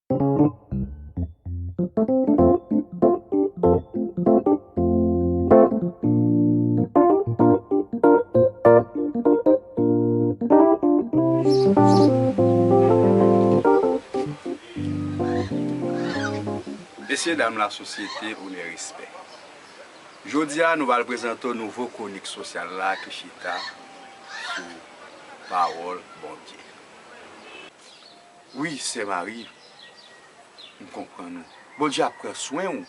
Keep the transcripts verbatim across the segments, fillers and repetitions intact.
Mesye dam lasosyete, onè, respè. Jodi a, nou pral prezante w nouvo kwonik sosyal la ki chita sou pawòl Bondye. Wi, sè Mari, m konprann ou. Bondye ap pran swen w.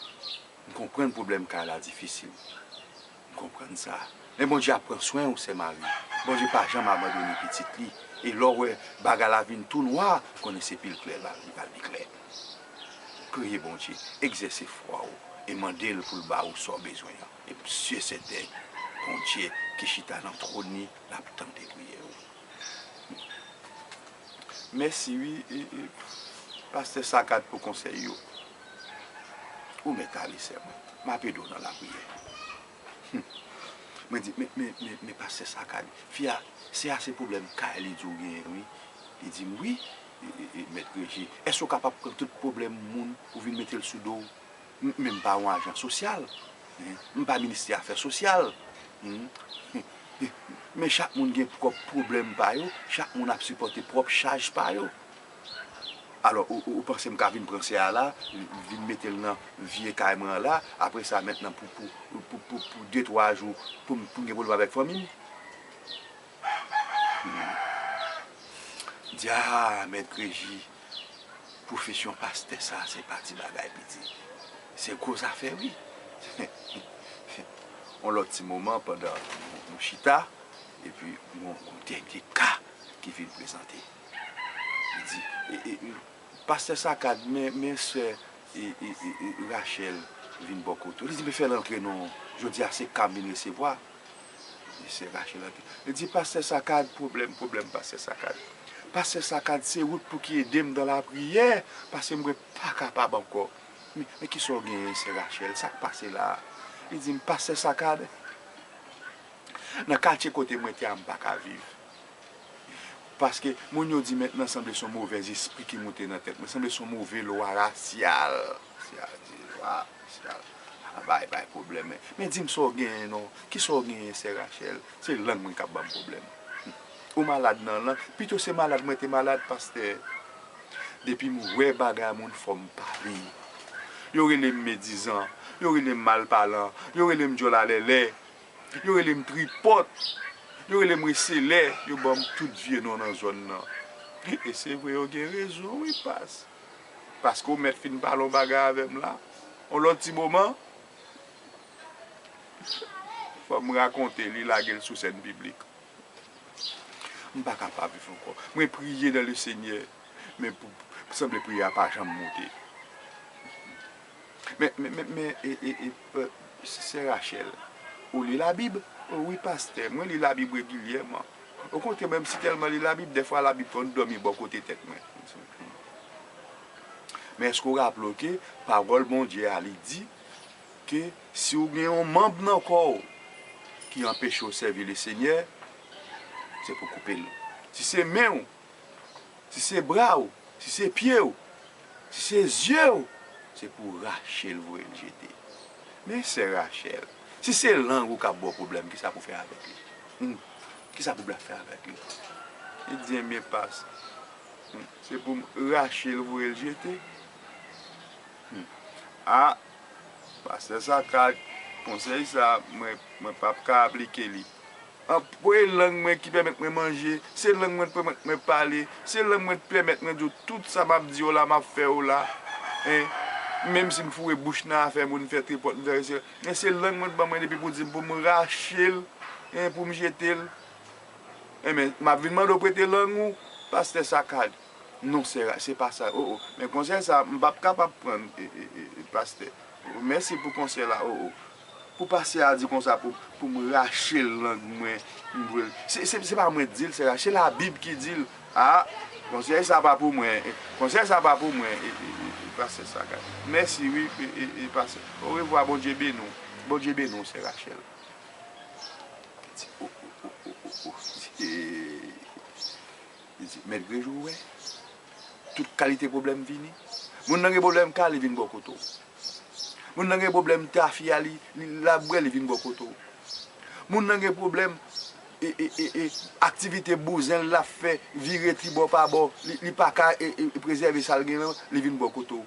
M konprann pwoblèm kay la difisil. M konprann sa. Men Bondye ap pran swen w, sè Mari. Bondye pa janm abandone pitit li. E lè w wè bagay la vin tou nwa, konnen se pi l klè l pral, li pral pi klè. Priye Bondye, egzèse fwa w e mande l pou l ba ou sa w bezwen an. E m si e sèten, Bondye ki chita nan twòn li, l ap tande priyè w. Mèsi wi, e, e, pastè Sakad pou konsèy yo. Ou mèt ale, sè mwen. M ap ede w nan lapriyè. Hum. Mwen di, men, men, men, men pastè Sakad, fi a, se ase pwoblèm kay li di w genyen, wi. Li di m, wi, e, e, e, mèt Reji, èske w kapab pran tout pwoblèm moun ou vin mete l sou do w? M, men m pa yon ajan sosyal. Hein? M pa ministè afè sosyal. Hmm? Men chak moun gen pwòp pwoblèm pa yo, chak moun ap sipòte pwòp chaj pa yo. Alò, ou, ou, ou panse m ka vin pran sè a la, vin mete l nan vye kay mwen an la, apre sa mentnan pou, pou, pou, pou, pou de twa jou, pou m, pou m gen pwoblèm avèk fanmi m? Hmm. Di, a, mèt Reji, pwofesyon pastè sa, se pa ti bagay, piti. Se gwo zafè, wi. Yon lòt ti moman, pandan nou, nou chita, epi yon, yon dènye ka ki vin prezante. Li di, e, e, e, pastè Sakad, men, men sè, e, e, e, e, Rachèl vin bò kote w. Li di, men fè l antre non. Jodi a, se ka m vin resevwa. Li se Rachèl antre. Li di, pastè Sakad, pwoblèm, pwoblèm, pastè Sakad. Pastè Sakad, se ou k pou ki ede m dan lapriyè, paske mwen pa kapab ankò. Men, men kisa w genyen, sè Rachèl? Sa k pase la a? Li di m, pastè Sakad, nan katye kote mwen te a, m pa ka viv. Paske moun yo di mentnan sanble se yon movèzespri ki moute nan tèt mwen, sanble se yon move lwa rasyal. Rasyal, di lwa rasyal. A bay, bay pwoblèm. Men, men di m sa w genyen non. Kisa w genyen, sè Rachèl? Se lang mwen k ap ban m pwoblèm. Ou malad nan lang? Pito se malad mwen te malad, pastè. Depi m wè bagay moun, fò m pale. Yo rele m medizan, yo rele m malpalan, yo rele m djòl alèlè. Yo rele m tripòt. Yo rele m reselè. Yo ban m tout vye non nan zòn nan. E se vre, yo gen rezon, wi, pas. Paske w mèt fin pale yon bagay avè m la. Yon lòt ti moman, fò m rakonte li, lage l sou sèn piblik. M pa kapab viv ankò. Mwen priye nan Lesenyè, men pou, sanble priyè a pa janm moute. Men, men, men, men, e, e, e, e, sè Rachèl, ou li Labib? O wi, pastè, mwen li Labib regilyèman. Okontrè, mwen, m si tèlman li Labib, dèfwa Labib fè m dòmi bò kote tèt mwen. Men èske w raple w ke pawòl Bondye a, li di ke si w gen yon manm nan kò w ki anpeche w sèvi Lesenyè, se pou w koupe l. Si se men w, si se bra w, si se pye w, si se zye w, se pou w rache l, voye l jete. Men sè Rachèl, si se lang ou k ap ba w pwoblèm, kisa pou w fè avèk li? Hmm. Kisa pou w fè avèk li? Li di, ebyen, pas, hmm, se pou m rache l, voye l jete. Hmm. A, pastè Sakad, konsèy sa, mwen, mwen p ap ka aplike li. Anpwe lang mwen ki pèmèt mwen manje, se lang mwen ki pèmèt mwen pale, se lang mwen ki pèmèt mwen di w tout sa m ap di w la, m ap fè w la. Hein? Menm si m foure bouch nan afè moun, m fè tripòt, m fè rese, men se lang mwen ki ban mwen depi pou di m pou m rache l, hein, pou m jete l. Enben, m ap vin mande w prete lang ou, pastè Sakad. Non, sè, se pa sa. O, o. Men konsèy sa, m p ap kapab pran, e, e, e, e, pastè. O, mèsi pou konsèy la, o, o. Pou pastè a di konsa, pou, pou m rache lang mwen, m vre. Se, se, se pa mwen k di l, sè, se Labib ki di l. A, konsèy sa pa pou mwen. E, konsèy sa pa pou mwen, e, e, e, e, pastè Sakad. Mèsi, wi, e, e, e, pastè. Orevwa, Bondye beni w. Bondye beni w, sè Rachèl. Li di, o, o, o, o, o, o. Li di, mèt Grejou, w wè, tout kalite pwoblèm vini. Moun nan gen pwoblèm kay, li vin bò kote w. Moun nan gen pwoblèm tafya, li, li, l ap bwè, li vin bò kote w. Moun nan gen pwoblèm e, e, e, e, aktivite bouzen l ap fè, vire tribò pa bò, li, li pa ka e, e, prezève sa l gen an, li vin bò kote w.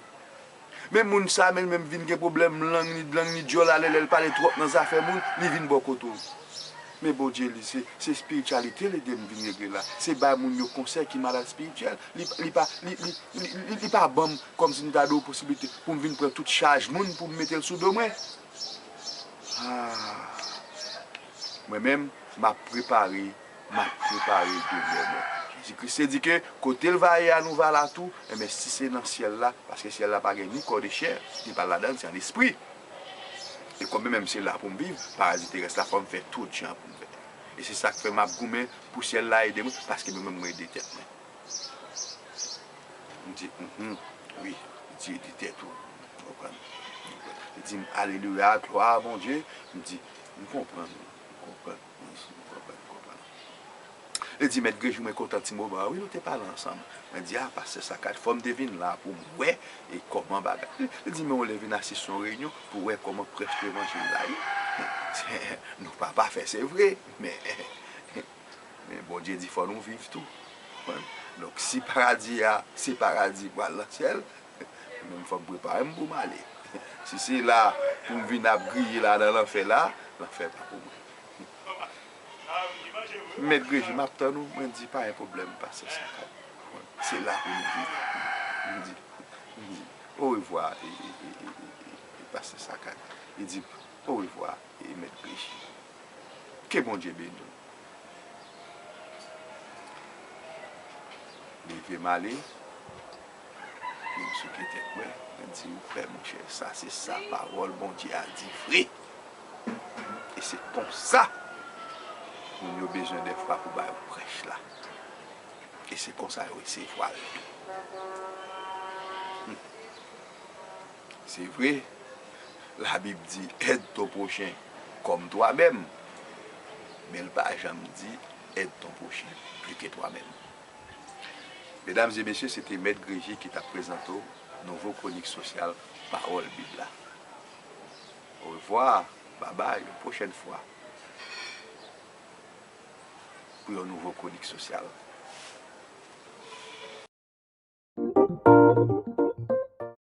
Men moun sa menm, menm vin gen pwoblèm lang ni, lang ni dyòl, alè lè l pale twòp nan zafè moun, li vin bò kote w. Men Bondye li, se, se espirityalite l ede m vin regle la. Se bay moun yo konsèy ki malad espirityèl. Li, li pa, li, li, li, li, li pa ban m kòmsi m ta di w posiblite pou m vin pran tout chaj moun pou m mete l sou do mwen. Ah. Mwen menm, m ap prepare, m ap prepare demè mwen. Jezi Kris te di ke kote l va ye a nou va la tou, enben si se nan syèl la, paske syèl la pa gen ni kò de chè, li pa ladan l, se an lespri. E kòm mwen menm se la pou m viv, paradi terès la fò m fè tout jan pou m fè. E se sa k fè m ap goumen pou syèl la ede mwen, paske mwen menm mwen ede tèt mwen. M di, mhm, wi, li di ede tèt ou. Ou konprann? Li di m, alelouya, glwa a Bondye. M di, m konprann, m konprann, m konprann, m konprann. Li di, Mèt Greji, mwen kontan ti moman an wi, nou te pale ansanm. Mwen di, a, pastè Sakaj, fò m te vin la pou m wè e kòman bagay. Li di, men w lè vin asiste yon reyinyon pou w wè kòman prèch levanjil la ye. Nou pa pafè, se vre, men, men Bondye di fò nou viv tou. Konprann? Donk, si paradi a, se paradi pral nan syèl, mwen menm fò m prepare m pou m ale. Si se la pou m vin ap griye la nan lanfè la, lanfè pa pou mwen. Mèt Greji, m ap tann ou, mwen di, pa gen pwoblèm, pastè Sakaj. Se la pou nou viv. M di, m di, orevwa, e, e, e, e, e, e, pastè Sakaj. Li di, orevwa, e, Mèt Greji. Ke Bondye beni w. Leve m ale. Epi m souke tèt mwen, mwen di, ou pè monchè, sa se sa pawòl Bondye a di vre. E se konsa moun yo bezwen dèfwa pou ba yo prèch la. E se konsa yo resevwa l tou. Hmm. Se vre, Labib di, aide ton prochain comme toi-même. Men l pa janm di, aide ton prochain plus que toi-même. Medam e mesye, se te Mèt Greji ki t ap prezante w nouvo kwonik sosyal Pawòl Bib la. Orevwa, babay, yon pwochèn fwa pou yon nouvo kwonik sosyal.